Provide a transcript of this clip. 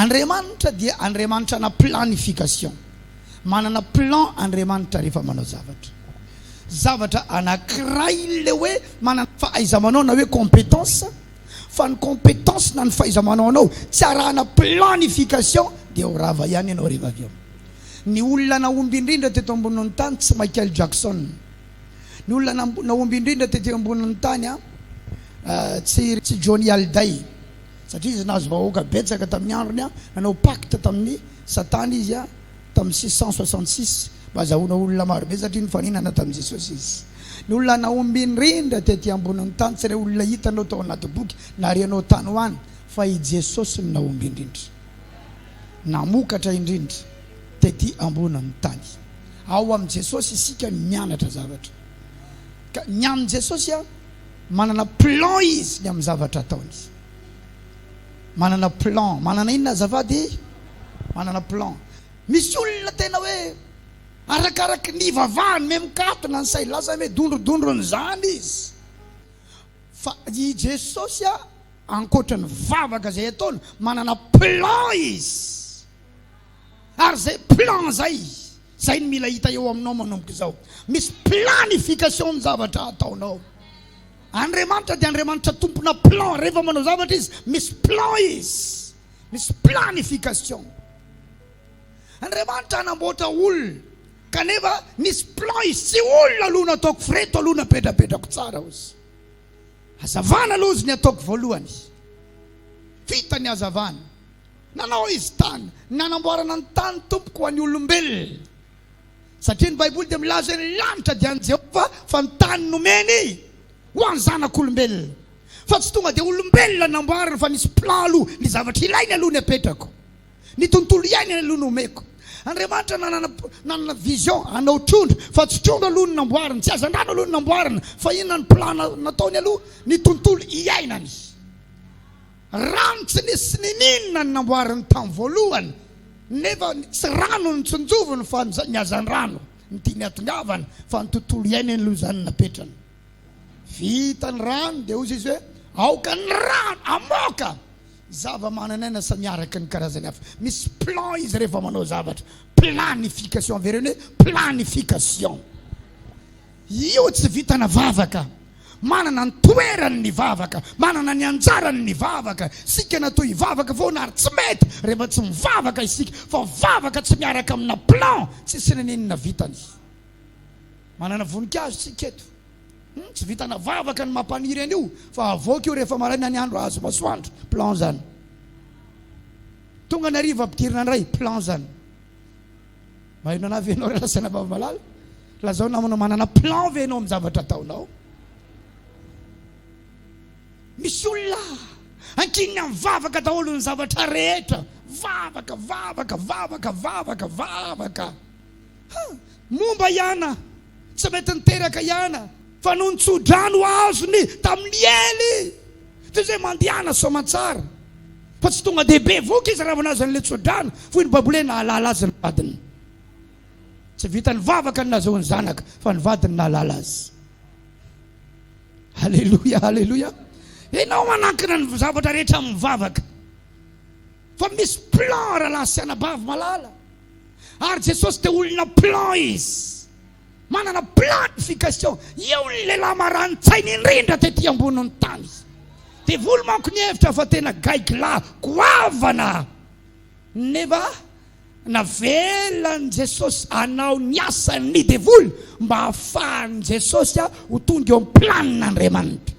Andriamanitra dia Andriamanitra ana planification. Manana plan Andriamanitra rehefa manao zavatra. Zavatra anankiray ilay hoe manana fahaiza-manao na hoe compétence, fa ny compétence na ny fahaiza-manao anao tsy arahana planification dia ho rava ihany ianao rehefa avy eo. Ny olona nahomby indrindra teto ambonin'ny tany tsy Michael Jackson. Ny olona nahomby indrindra tety ambonin'ny tany tsy tsy Johnny Hallyday satria izy nahazo vahoaka betsaka tamin'ny androny, nanao pacte tamin'ny Satana izy tamin'ny 666 mba azahoana olona marobe satria nifaninana tamin'i Jesosy izy. Ny olona nahomby indrindra tety ambonin'ny tany tsy ireo olona hitanao tao anaty boky na renao tany ho any fa i Jesosy no nahomby indrindra. Namokatra indrindra tety ambonin'ny tany. Ao amin'i Jesosy isika no mianatra zavatra. Ka ny amin'i Jesosy an, manana plan izy ny amin'ny zavatra ataony. Manana plan. Manana inona azafady? Manana plan. Misy olona tena hoe arakaraky ny ivavahany me mikatona ny sainy, lasa me dondrodondrony izany izy. Fa i Jesosy an, ankoatra ny vavaka izay ataony, manana plan izy. Ary zay plan zay, zay no mila hita eo aminao manomboka izao. Misy planification ny zavatra ataonao. Andriamanitra dia Andriamanitra tompona plan, rehefa manao zavatra izy, misy plan izy. Misy planification. Andriamanitra hanamboatra olona, kanefa misy plan izy, tsy olona aloha no ataoko f'ireto aloha no apetrapetrako tsara ozy. Hazavana aloha ozy ny ataoko voalohany. Vita ny hazavana. Nanao izy tany, nanamboarana ny tany tompoko ho an'ny olombelona. Satria ny Baiboly dia milaza hoe ny lanitra dia an'i Jehovah fa ny tany nomeny ho an'ny zanak'olombelona. Fa tsy tonga dia olombelona namboarina fa nisy plan aloha, ny zavatra ilainy aloha ny apetrako. Ny tontolo iainany aloha no omeko. Andriamanitra nanana nanana vision hanao trondro fa tsy trondro aloha no namboariny, tsy hazandrano aloha no namboarina fa inona ny plan nataony aloha? Ny tontolo iainany. Rano tsy nisy niniana no namboariny tamin'ny voalohany, nefa tsy rano no tsinjoviny fa ny hazandrano no tiany hatongavana, fa ny tontolo iainany aloha izany no napetrany. Vita ny rano dia hozy izy hoe, aoka ny rano hamoaka zava-manan'aina samy araka ny karazany avy. Misy plan izy rehefa manao zavatra, planification, avereno hoe planification. Io tsy vitana vavaka. Manana ny toerany ny vavaka, manana ny anjarany ny vavaka. Isika natao hivavaka foana ary tsy mety rehefa tsy mivavaka isika fa vavaka tsy miaraka amina plan tsisy n'inona vitany. Manana voninkazo tsika eto. Hum, tsy vitana vavaka ny mampaniry an'io fa avoaka io rehefa maraina ny andro ahazo masoandro. Plan zany. Tonga ny hariva ampidirina indray, plan zany. Maheno anah ve ianao ry lahy sy anabavy malala? Lazao namanao manana plan ve ianao amin'ny zavatra ataonao? Misy olona ankininy amin'ny vavaka daholo ny zavatra rehetra. Vavaka, vavaka, vavaka, vavaka, vavaka. Ha, momba ihana, tsy mety niteraka ihana, fa noho ny tso-drano azony tamin'ny ely. Toy izay mandehana soamantsara. Fa tsy tonga dia bevoka izy raha vao nahazo an'ilay tso-drano. Hoy ny Baiboly hoe nahalala azy ny vadiny. Tsy vitan'ny vavaka ny nahazoany zanaka, fa ny vadiny nahalala azy. Aleloia, aleloia. Ianao manankina ny zavatra rehetra amin'ny vavaka. Fa misy plan rahalahy sy anabavy malala. Ary Jesosy dia olona plan izy. Manana planification. Io ny lehilahy marani-tsaina indrindra tety ambonin'ny tany. Devoly manko nihevitra fa tena gaigilahy goavana. Nefa navelan'i Jesosy hanao ny asan'ny devoly mba hahafahan'i Jesosy ho tonga eo amin'ny planin'Andriamanitra.